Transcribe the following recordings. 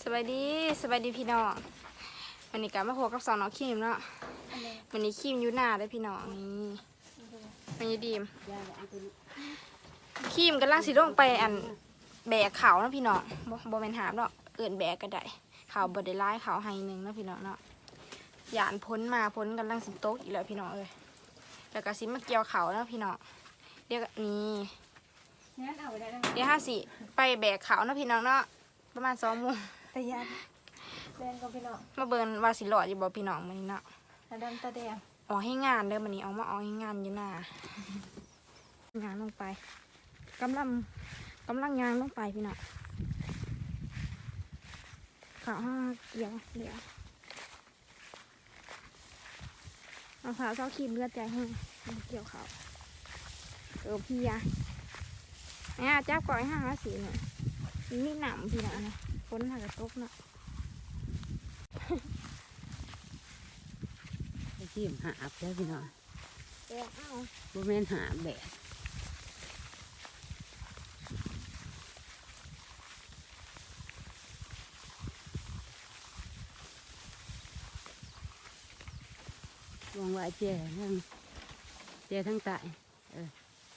ສະບາຍດີ ສະບາຍດີພີ່ນ້ອງ ມື້ນີ້ກະມາພົບກັບຊ່ອງນ້ອງຄຣີມເນາະ. ມື້ນີ້ຄຣີມຢູ່ນາເດີພີ່ນ້ອງ. ນີ້ ແມ່ນຍາຍດີມ ຄຣີມກຳລັງຊິລົງໄປ ອັນ ແບກເຂົ້າເນາະພີ່ນ້ອງ. ບໍ່ ບໍ່ແມ່ນຫາບເນາະ ເອີ້ນແບກກໍໄດ້. ເຂົ້າບໍ່ໄດ້ຫຼາຍ ເຂົ້າໄຮ່ໜຶ່ງເນາະພີ່ນ້ອງເນາະ. ຢ້ານຝົນມາ ຝົນກຳລັງຊິຕົກອີກແລ້ວພີ່ນ້ອງເອີຍ. ແລ້ວກໍຊິມາກ່ຽວເຂົ້າເນາະພີ່ນ້ອງ. ດຽວນີ້ ດຽວເຮົາຊິໄປແບກເຂົ້າເນາະພີ່ນ້ອງເນາະ. ປະມານສອງໂມງ ຕາຢ້ານ ແລ່ນກ່ອນພີ່ນ້ອງ. ມາເບິ່ງວ່າຊິລອດຢູ່ບໍ່ພີ່ນ້ອງມື້ນີ້ເນາະ. ຕາດຳຕາແດງ ອອກແຮງງານເດີມື້ນີ້ ອອກມາອອກແຮງງານຢູ່ນາ. ຍ່າງລົງໄປ ກຳລັງ ກຳລັງຍ່າງລົງໄປພີ່ນ້ອງ. ເຂົ້າຫາກ່ຽວເຫຼືອ ນ້ອງສາວຊາວຄຣີມເຫຼືອໃຈແຮງ ກ່ຽວເຂົ້າ ເອີ ເພຍ. ແມ່ຈັບກ້ອງໃຫ້ເຮົາຊິເນາະ ມັນມີນ້ຳພີ່ນ້ອງນະ ຝົນຫາກະຕົກເນາະ. ຄຣີມຫາບເດີພີ່ນ້ອງ ແບກເອົາ ບໍ່ແມ່ນຫາບແບກ. ວາງໄວ້ແຈທາງ ແຈທາງໃຕ້. ເອີ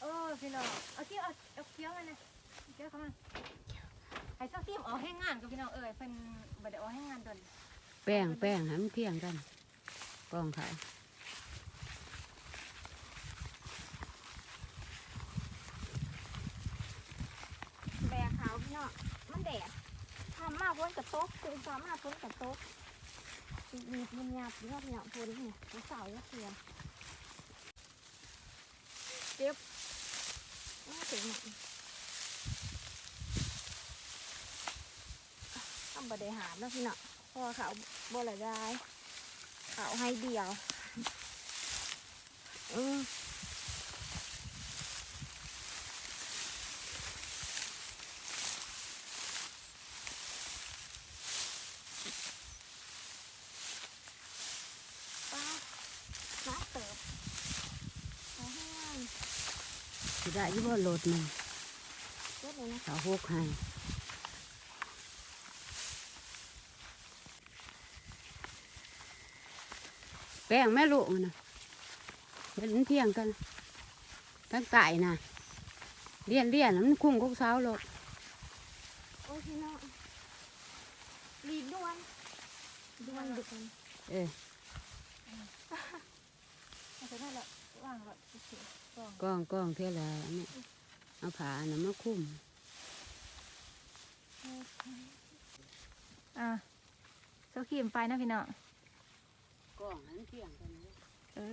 ໂອ້ ພີ່ນ້ອງ ເອົາຄຣີມ ເອົາ ເອົາເຂົ້າມາແດ່ ເຂົ້າມາ. ໃຫ້ຊາວຄຣີມອອກແຮງງານກ່ອນພີ່ນ້ອງເອີຍ ເພິ່ນບໍ່ໄດ້ອອກແຮງງານດົນ. ແປ້ງ ແປ້ງໃຫ້ມັນພຽງກັນ ກ້ອງເຂົ້າ ແບກເຂົ້າພີ່ນ້ອງ. ມັນແດດ ຄ່ຳມາຝົນກະຕົກ ຕື່ນເຊົ້າມາຝົນກະຕົກ ຍາບໆຢູ່ເນາະພີ່ນ້ອງ. ຝົນນີ້ບໍ່ເຊົາຈັກເທື່ອ. ເຈັບ ໂອ້ຍ ເຈັບ. ເຮົາບໍ່ໄດ້ຫາບເນາະພີ່ນ້ອງ ເພາະວ່າເຂົ້າບໍ່ຫຼາຍ ເຂົ້າໄຮ່ດຽວ. ເອີ ປາດ ໜັກເຕີບ ເອົາໃຫ້ງາມ. ຊິໄດ້ຢູ່ບໍ່ລົດໜຶ່ງ ລົດໜຶ່ງນະ ເອົາຫົກໃຫ້. ແປ້ງແມ່ລູກນະ ເຮັດມັນພຽງກັນ ທາງໃຕ້ນະ ລຽນໆ ມັນຄຸງກົກເສົາໂລດ. ໂອ້ຍ ພີ່ນ້ອງ ລີດດ່ວນ ດ່ວນ ດ່ວນ. ເອີ ເອົາໄປນັ້ນລະ ວາງລະ ໂອເຄ ກ້ອງ ກ້ອງ ກ້ອງເທື່ອລະອັນນີ້ ເອົາຜ້າອັນນັ້ນມາຄຸມ. ອ່າ ໂຊຄຣີມໄປນະພີ່ນ້ອງ ກ້ອງໃຫ້ມັນພຽງກັນເດີ. ເອີ.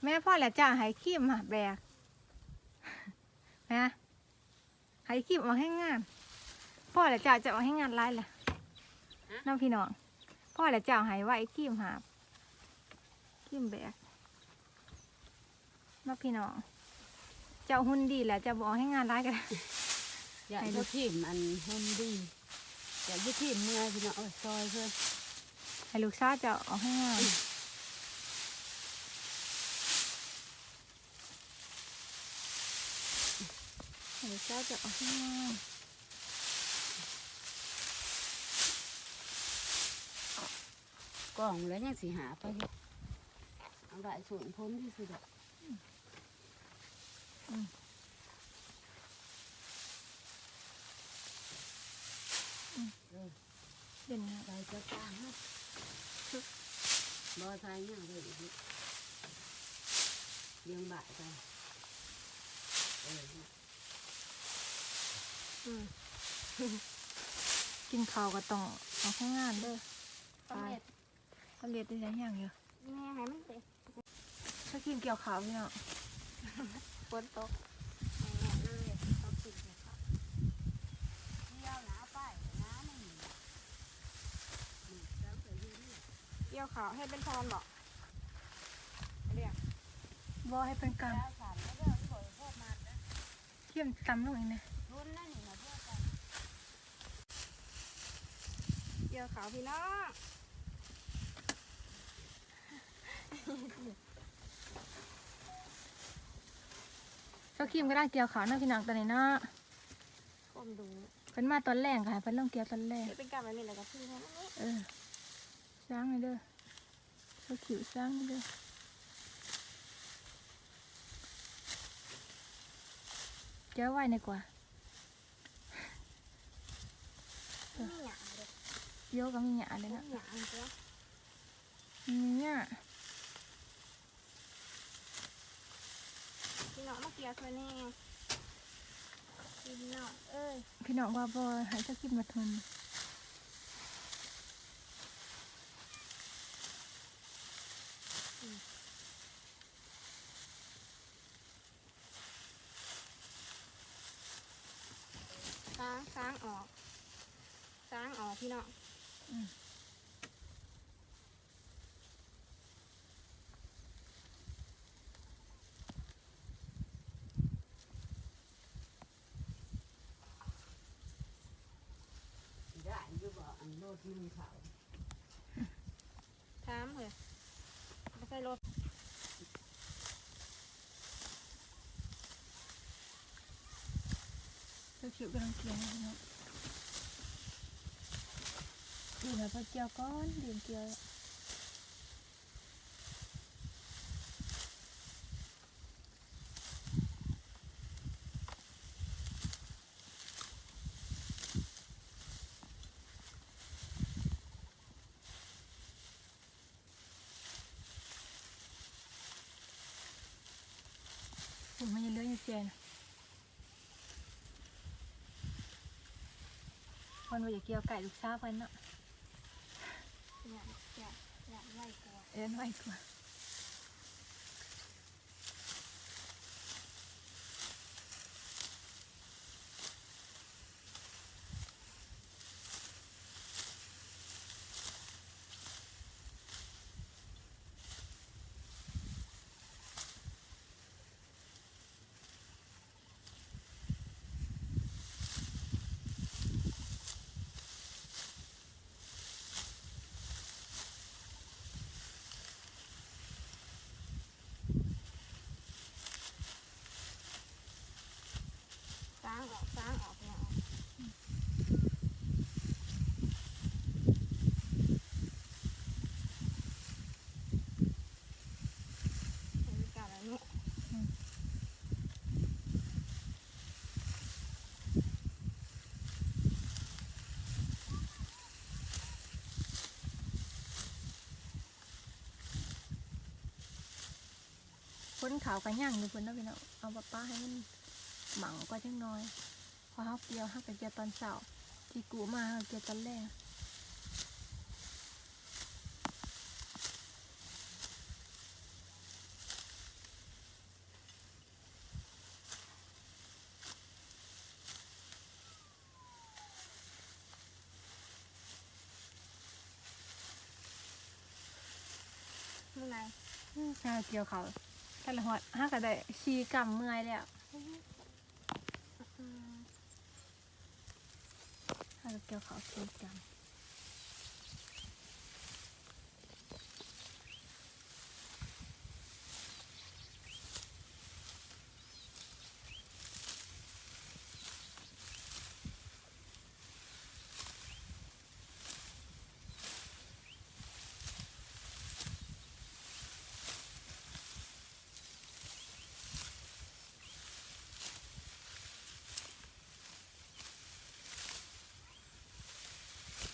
ແມ່ ພໍແລ້ວຈ້າ ໃຫ້ຄຣີມມາແບກ ແມ່ ໃຫ້ຄຣີມອອກແຮງງານ. ພໍແລ້ວຈ້າ ເຈົ້າອອກແຮງງານຫຼາຍແລ້ວ ຮະ ເນາະພີ່ນ້ອງ. ພໍແລ້ວເຈົ້າໃຫ້ໄວ ຄຣີມຫາບ ຄຣີມແບກ ເນາະພີ່ນ້ອງ. ເຈົ້າຫຸ່ນດີແລ້ວ ເຈົ້າບໍ່ອອກແຮງງານຫຼາຍກໍໄດ້. ຢາກໃຫ້ລູກ ເຈົ້າຄຣີມອັນຫຸ່ນດີ ຢາກໃຫ້ຄຣີມເມື່ອຍພີ່ນ້ອງເອີຍ ຊ່ອຍເພິ່ນ ໃຫ້ລູກສາວເຈົ້າອອກແຮງງານ. ອືມ. ໃຫ້ລູກສາວເຈົ້າອອກແຮງງານ. ກ້ອງແລ້ວຍັງຊິຫາໄປຢູ່ ເອົາໄດ້ສົນຜົນທີ່ສຸດດອກ. ອືມ ອືມ ອືມ ເອີ ເປັນໄງ ໄດ້ຈັກການເນາະ. ບໍ່ໃສ່ຫຍັງເລີຍ ລຽງບາດໄປ ເອີ. ອືມ. ກິນເຂົ້າກໍຕ້ອງອອກແຮງງານເດີ. ສຳເລັດ ສຳເລັດໄດ້ຫຍັງຢູ່ ແມ່ໃຫ້ມັນເປັນ ຊາຄຣີມກ່ຽວເຂົ້າພີ່ນ້ອງ ຝົນຕົກ ແຫ້ງແລ້ວເລີຍ ຊາຄຣີມກ່ຽວເຂົ້າ ກ່ຽວເຂົ້າໃຫ້ເປັນທ່ອນບໍ? ບໍ່ ໃຫ້ເປັນກຳ. ຄຣີມຕຳລົງອີກແດ່. ກ່ຽວເຂົ້າພີ່ນ້ອງ ຊາຄຣີມກຳລັງກ່ຽວເຂົ້າເນາະພີ່ນ້ອງ ຕອນນີ້ເນາະ. ຄວາມດຸ ເພິ່ນມາຕອນແລງ ກໍໃຫ້ເພິ່ນລົງກ່ຽວຕອນແລງ. ເຮັດເປັນກຳແບບນີ້ແລ້ວກໍຖືໃຫ້ມັນເນາະ. ເອີ ຊ່າງໃຫ້ເດີ ຊາຄຣີມຊ່າງໃຫ້ເດີ. ກ່ຽວໄວດີກວ່າ. ມີຫຍ້າເດ້ ກ່ຽວກໍມີຫຍ້າເດ້ເນາະ. ມີຫຍ້າ ມີຫຍ້າ. ພີ່ນ້ອງມາກ່ຽວຊ່ວຍແດ່ ພີ່ນ້ອງເອີຍ. ພີ່ນ້ອງວ່າບໍ່ໃຫ້ຊາຄຣີມມາທຶນ. ສ້າງ ສ້າງອອກ ສ້າງອອກ ພີ່ນ້ອງ. ອືມ ໄດ້ຢູ່ບໍ່ ອັນໂລທີ່ມີເຂົາ? ຖາມເຮີ້ຍ ບໍ່ໃສ່ລົດ. ເຈົ້າຄິວກຳລັງກ່ຽວເນາະ ດີນະ ເພິ່ນກ່ຽວກ່ອນ ດີນກ່ຽວ. ໂອ້ຍ ມັນຍັງເຫຼືອຢູ່ແຈນະ ເພິ່ນບໍ່ຢາກກ່ຽວໃກ້ລູກສາວເພິ່ນເນາະ ຢ້ານ ຢ້ານ ຢ້ານໄວກວ່າ ເອີ້ນໄວກວ່າ. ສ້າງອອກ ສ້າງອອກ ເອົາອອກ ໃຫ້ມັນກາດແລ້ວເນາະ. ຄົນເຂົາກໍຍັງຢູ່ພຸ້ນເນາະພີ່ນ້ອງ ເອົາປະປະໃຫ້ມັນໝັ່ງກ່ອນຈັກໜ່ອຍ ເພາະເຮົາກ່ຽວ ເຮົາກໍກ່ຽວຕອນເຊົ້າ ທີ່ກູ້ມາເຮົາກໍກ່ຽວຕອນແລງ. ເມື່ອຍ ອືມ ຫາກ່ຽວເຂົ້າ ແຕ່ລະຮອດ ຫາກໍໄດ້ສີ່ກຳ ເມື່ອຍແລ້ວ ອືມ ຫາກໍກ່ຽວເຂົ້າສີ່ກຳ. ອ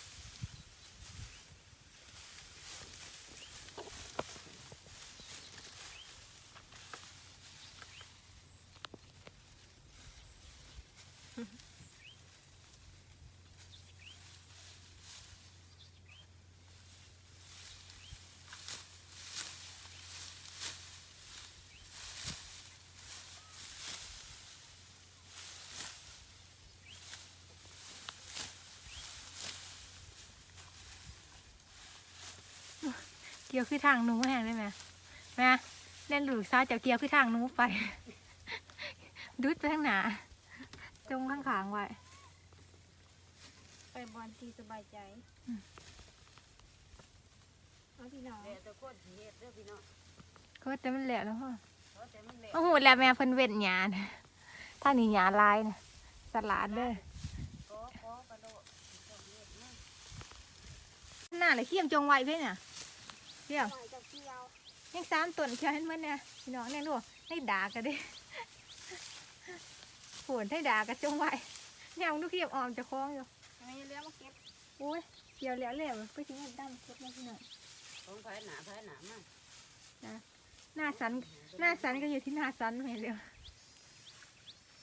ກ່ຽວຄືທາງໜູແຮງເດ້ແມ່. ແມ່ ແມ່ນລູກສາວເຈົ້າກ່ຽວຄືທາງໜູໄປ ດຸດໄປທາງໜ້າ ຈົ່ງຂ້າງໆໄວ້ ໄປບ່ອນທີ່ສະບາຍໃຈ. ອືມ ເອົາພີ່ນ້ອງ ແລ້ວແຕ່ຄົນຊິເຮັດເດີພີ່ນ້ອງ ຂໍແຕ່ມັນແລ້ວລະພໍ. ຂໍແຕ່ມັນແລ້ວ ໂອ້ໂຫ ແລ້ວແມ່ເພິ່ນເວັ້ນຫຍ້ານະ ທາງນີ້ຫຍ້າຫຼາຍນະ ສະຫຼາດເດີ. ຂໍ ຂໍໄປໂລດ ຊິຕ້ອງເຮັດນະ. ໜ້າລະຄຽມຈົ່ງໄວ້ເດ້ນະ ຄຽມ ໄວ້ເຈົ້າກ່ຽວ ຍັງສາມຕົ້ນ ຄຽມໃຫ້ເພິ່ນແດ່ພີ່ນ້ອງ. ແນງດູ ໃນດາກກະເດ້ ໂຫ ໃນດາກກະຈົ່ງໄວ້ ແນງດູ ຄຽມອ້ອມເຈົ້າຂອງຢູ່. ແມ່ເຫຼືອມາເກັບ ໂອ້ຍ ກ່ຽວແລ້ວແລ້ວ ໄປຊິເຮັດດຳເກັບແລ້ວພີ່ນ້ອງ. ຂອງໃຜໜ້າໃຜໜ້າມັນ ນະ ໜ້າສັນ ໜ້າສັນກະຢູ່ທີ່ໜ້າສັນແມ່ເຫຼືອມ.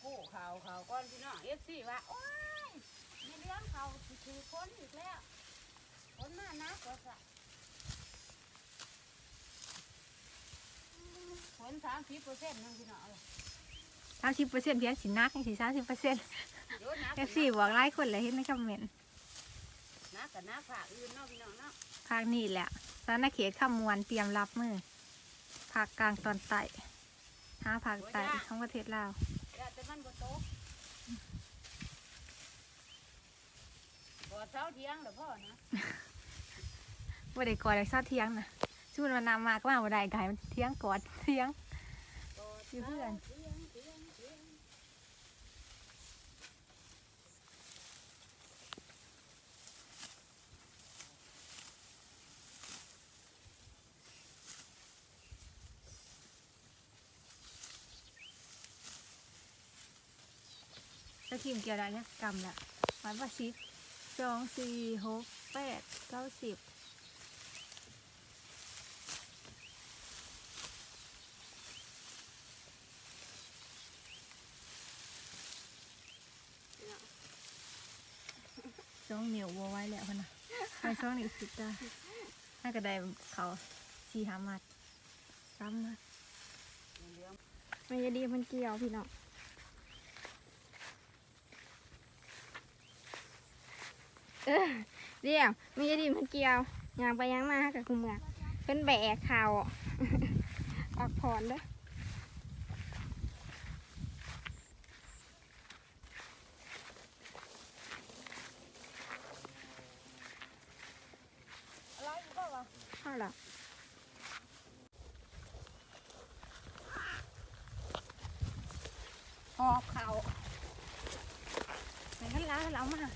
ກູ້ເຂົ້າ ເຂົ້າກ່ອນພີ່ນ້ອງ ເອັຟຊີ ວ່າ ໂອ້ຍ ແມ່ເຫຼືອມເຂົ້າຊິຖືກຝົນອີກແລ້ວ ຝົນມາໜັກວ່າຊັ້ນ. ຝົນສາມສິບເປີເຊັນໜຶ່ງພີ່ນ້ອງເອີຍ ສາມສິບເປີເຊັນ ພຽງຊິໜັກຈັ່ງຊີ້ ສາມສິບເປີເຊັນ. ໂອ້ ໜັກ ເອັຟຊີ ບອກຫຼາຍຄົນແລ້ວ ເຫັນໃນຄອມເມັນ. ໜັກກະໜັກພາກອື່ນເນາະພີ່ນ້ອງເນາະ ພາກນີ້ແຫຼະ ສະຫວັນນະເຂດຄຳມ່ວນ ຕຽມຮັບມື ພາກກາງຕອນໃຕ້ ຫາພາກໃຕ້ຂອງປະເທດລາວ. ແຕ່ມັນບໍ່ຕົກ ກອດເສົາຖຽງລະພໍນະ ບໍ່ໄດ້ກອດດອກເສົາຖຽງນະ ສົມມຸດວ່ານ້ຳມາກະມາບໍ່ໄດ້ ກະໃຫ້ມັນຖຽງກອດຖຽງ ກອດຢູ່ເຮືອນ. ສະທີມກ່ຽວໄດ້ຈັກກຳລະ ວັດວ່າສິບ ສອງ ສີ່ ຫົກ ແປດ ເກົ້າ ສິບ. ສອງນິ້ວບໍ່ໄຫວແລ້ວຫັ້ນນະ ໃຫ້ສອງນິ້ວສຸດຕາ ຫາກະໄດ້ເຂົ້າສີ່ຫ້າມັດ ສາມມັດ. ແມ່ຍາດີເພິ່ນກ່ຽວພີ່ນ້ອງ ເອີ ດຽວ ແມ່ຍາດີເພິ່ນກ່ຽວ ຍ່າງໄປຍ່າງມາຫາກະຄູ່ເມືອ ເພິ່ນແບກເຂົ້າ ພັກຜ່ອນເດີ. ເອົາລະ ຫອບເຂົ້າ ໃຫ້ມັນຫຼາຍ ມັນເອົາມາ.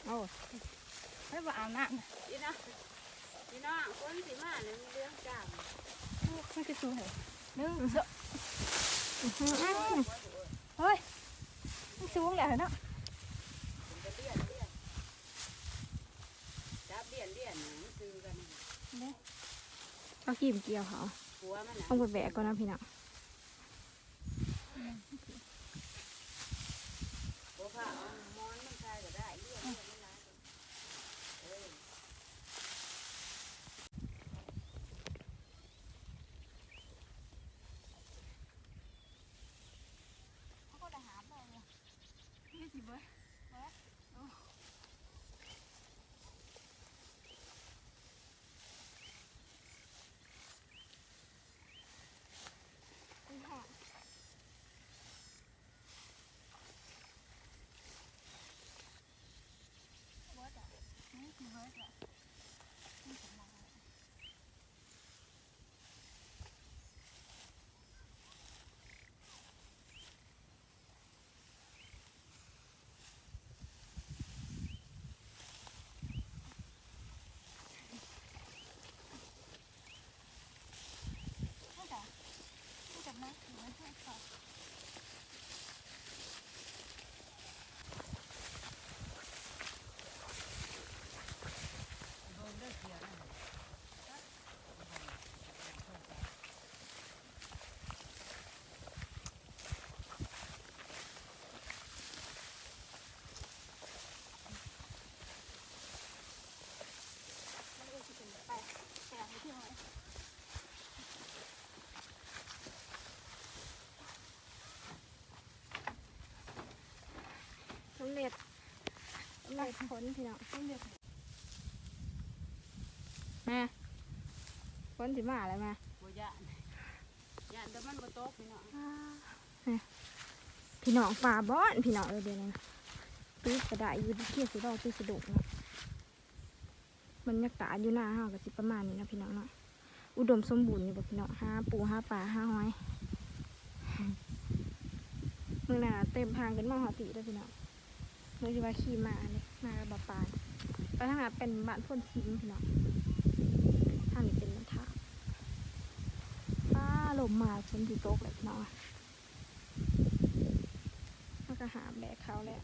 ໂອ້ຍ ໃຜບໍ່ອາບນ້ຳ ພີ່ນ້ອງ ພີ່ນ້ອງ ຝົນຊິມາແລ້ວ ມີເລື່ອງຈ້າງ ໂອ້ຍ ມັນຄືສູງແທ້ ໜຶ່ງ ສອງ ໂອ້ຍ ມັນສູງແລ້ວເນາະ ເປັນຕາລ້ຽນ ລ້ຽນ ຈັບລ້ຽນ ລ້ຽນ ມັນຄືກັນນີ້ ເອົາກີມກ່ຽວເຂົາ ຫົວມັນນະ ຕ້ອງໄປແບກກ່ອນເນາະພີ່ນ້ອງ. ບໍ່ພາເອົາໝອນມັນໃສ່ກະໄດ້ ລ້ຽນ ລ້ຽນມັນຫຼາຍ ເອີ ເຂົາກໍໄດ້ຫາບແລ້ວ ນີ້ຊິເບິດ ເບິດ ໂອ້. ສຳເລັດ ສຳເລັດຜົນພີ່ນ້ອງ ສຳເລັດ. ຮະ ຝົນຊິມາແລ້ວມາ ບໍ່ຢ້ານ ຢ້ານແຕ່ມັນບໍ່ຕົກພີ່ນ້ອງ ອ້າ ຮະ ພີ່ນ້ອງ ຟ້າບອນ ພີ່ນ້ອງເອີຍ ດຽວນີ້ນະ ຕຶກກໍໄດ້ຢູ່ ເຂດຊິດອກ ເຂດຊິດົງເນາະ. ບັນຍາກາດຢູ່ນາເຮົາກໍຊິປະມານນີ້ເນາະ ພີ່ນ້ອງເນາະ ອຸດົມສົມບູນຢູ່ບໍ່ ພີ່ນ້ອງ ຫາປູຫາປາຫາຫອຍ ມື້ໜ້າເຕັມທາງຂຶ້ນມາຮອດພີ້ເດີພີ່ນ້ອງ ມື້ທີ່ວ່າຂີ່ມານີ້ ມາກັບບ່າວປານ ໄປທາງນັ້ນເປັນບ້ານໂພນສິມພີ່ນ້ອງ ທາງນີ້ເປັນບ້ານທ່າ ຟ້າລົມມາ ຝົນຊິຕົກແລ້ວພີ່ນ້ອງ ເຮົາກໍຫາບແບກເຂົ້າແລ້ວ